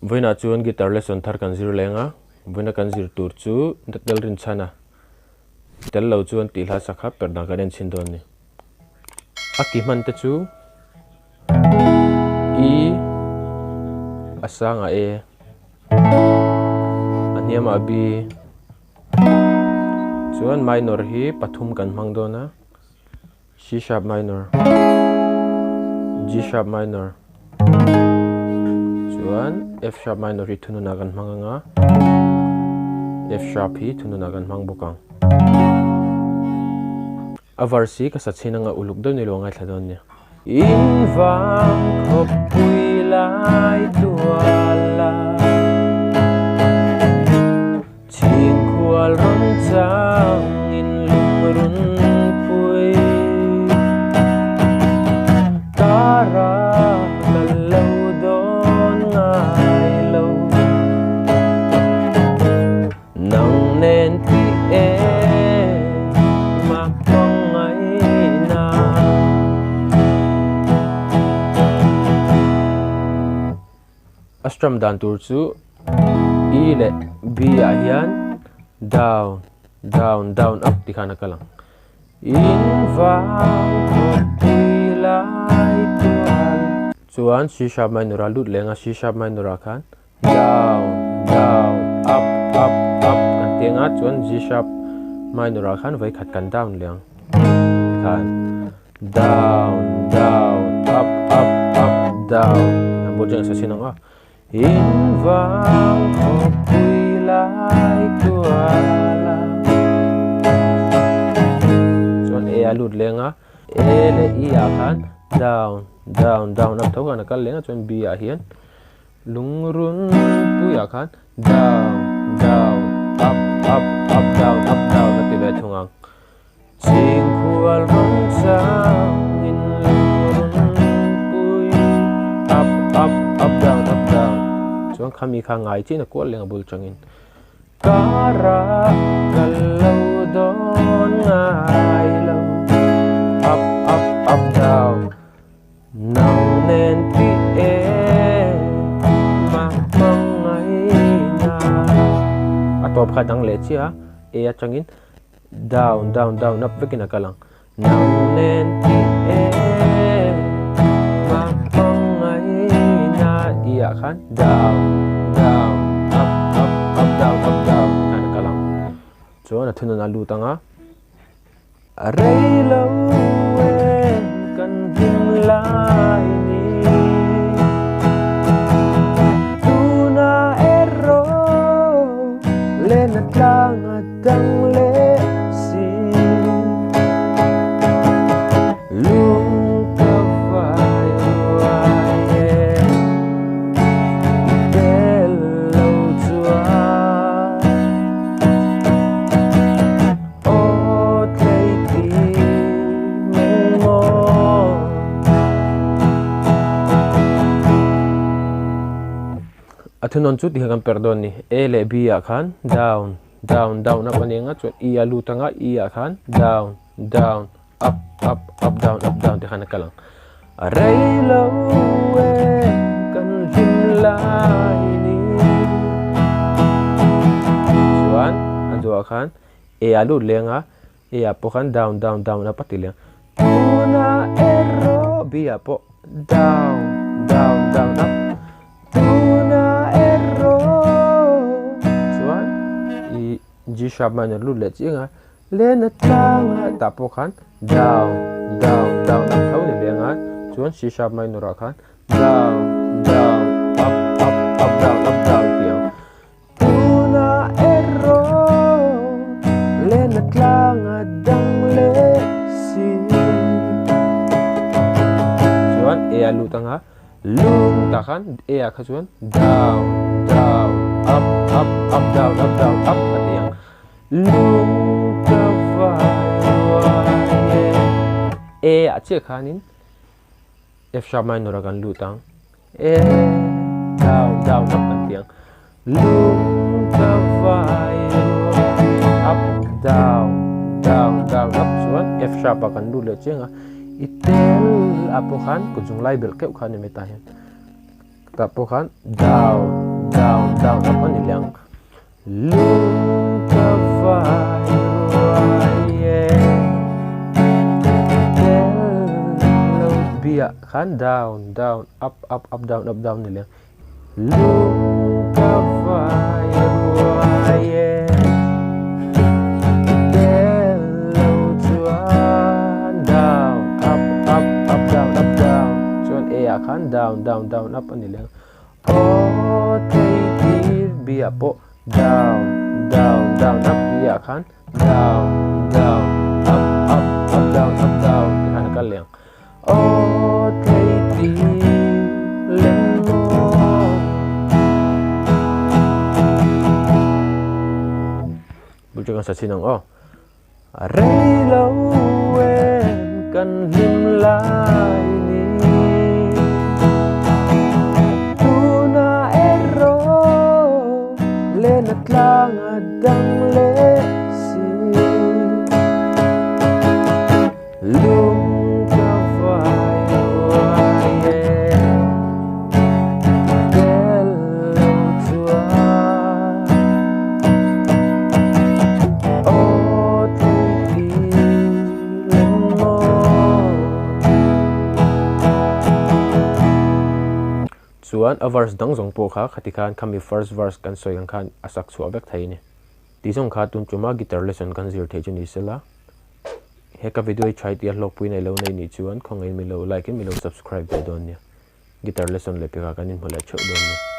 Vawiinah chuan guitar lesson thar kan zir leng a, vawiina kan zir tur chu tel rinchhan a, tel lo chuan tih hla sak kha perh dan kan en chhin dawn a ni. A ki hman te chu E, a sangah A, a hniamah B, chuan minor hi pathum kan hmang dawn a. C sharp minor, G sharp minor chuan F sharp minor hi thununah kan hmang ang a, F sharp hi thununah kan hmang bawk ang. A verse hi ka sa chhin anga uluk deuh ni lo ngaithla dawn nia. In vang khawpui lai tual a, Chhingkhual rawn chang in lungrun pui Tara kal lo dawn ngai lo Nang nen ti e mah hmangaihna. A strum dan tur chu E leh B ah hian down down down up ti khan a kal ang. In vang khawpui lai tual. Chuan C sharp minor ah lut leng a, C sharp minor ah khan down down up up up kan ti ang a, chuan G sharp minor ah khan vawikhat kan down leh ang tikhan. Down, down, up, up, up, down. An bul cheng sa chin ang a. In vang khawpui lai tual a. Chuan A a lut leng a. A leh E ah khan down, down, down up tho khan a kal leng a. Chuan B ah hian lungrun pui ah khan down, down, up, up, up, down, up, down a ti ve thung ang. Chhingkhual rawn chang in rawn pui up up up down up down chuan khami kha ngai chin a kual leng a bul tangin kara kal lo dawn ngai lo up up up down nang nen ti e mah hmangaihna a tawp kha dang leh chiah a e atangin Down down down up vekin a kal ang. Nang nen ti e ma hmangaihna i ah khan down down up up up down up down khan a kal ang. Chuan a thunun a lut ang a. A rei lo e kan hlim lai ni. Tuna erawh len a tlang a Dang leh si lung ka vai ruai e i tel lo chuan aw tlei ti meng maw. A thunawn chu tihian kan perh dawn a ni. A leh B ah khan down. Down down up a ni ang a chuan E a lut ang a E ah khan down down up up up down up down te khan a kal ang. A rei lo e kan hlim lai ni. Chuan a duhah khan E a lut leng a E ah pawh khan down down down up a ti leng. Tuna erawh B ah pawh down down down up. Tuna erawh chuan i G sharp minor lut leh chiang a lena tlanga tah pawh khan down down down up tho ni leng a chuan C sharp minor ah khan down down up up up down up down tih ang tuna erawh lena tlanga dang leh si chuan A a lut ang a. Lung tah khan A ah kha chuan down down up up up down up down up a ti ang. Lung ka vai ruai e. A ah chiah khanin F sharp minor ah kan lut ang. A down down up kan ti ang. Lung ka vai ruai up down down down up chuan F sharp ah kan lut leh chiang a. I tel ah pawh khan kut zung lai belh keuh kha a ni mai tah hian tah pawh khan down down down up a ni leh ang. Lung ka vai ruai e tel lo B ah khan down down up up up down up down ni leh ang. Lung ka vai ruai e tel lo chuan down up up up down up down chuan A ah khan down down down up a ni leh ang. Aw thei tir B ah pawh down down down up E ah khan down down up up up down up down ti khan a kal leh ang. Aw thei tir lem maw. Bul chu kan sa chhin ang aw. A rei lo em kan hlim lai ni. Tuna erawh lena tlang a dang leh si. Lung ka vai ruai e tel lo chuan. Aw thei ti leng maw. Chuan a verse dang zawng pawh kha khati khan khami first verse kan sawi ang khan a sak chhuah vek thei a ni. Tih zawng kha tun tuma guitar lesson kan zir theih chu ni sela. He ka video hi try tia hlawkpui nei lo nei nih chuan khawngaihin min lo like in min lo subscribe ve dawn nia. Guitar lesson leh pekah kan inhmu leh theuh dawn nia.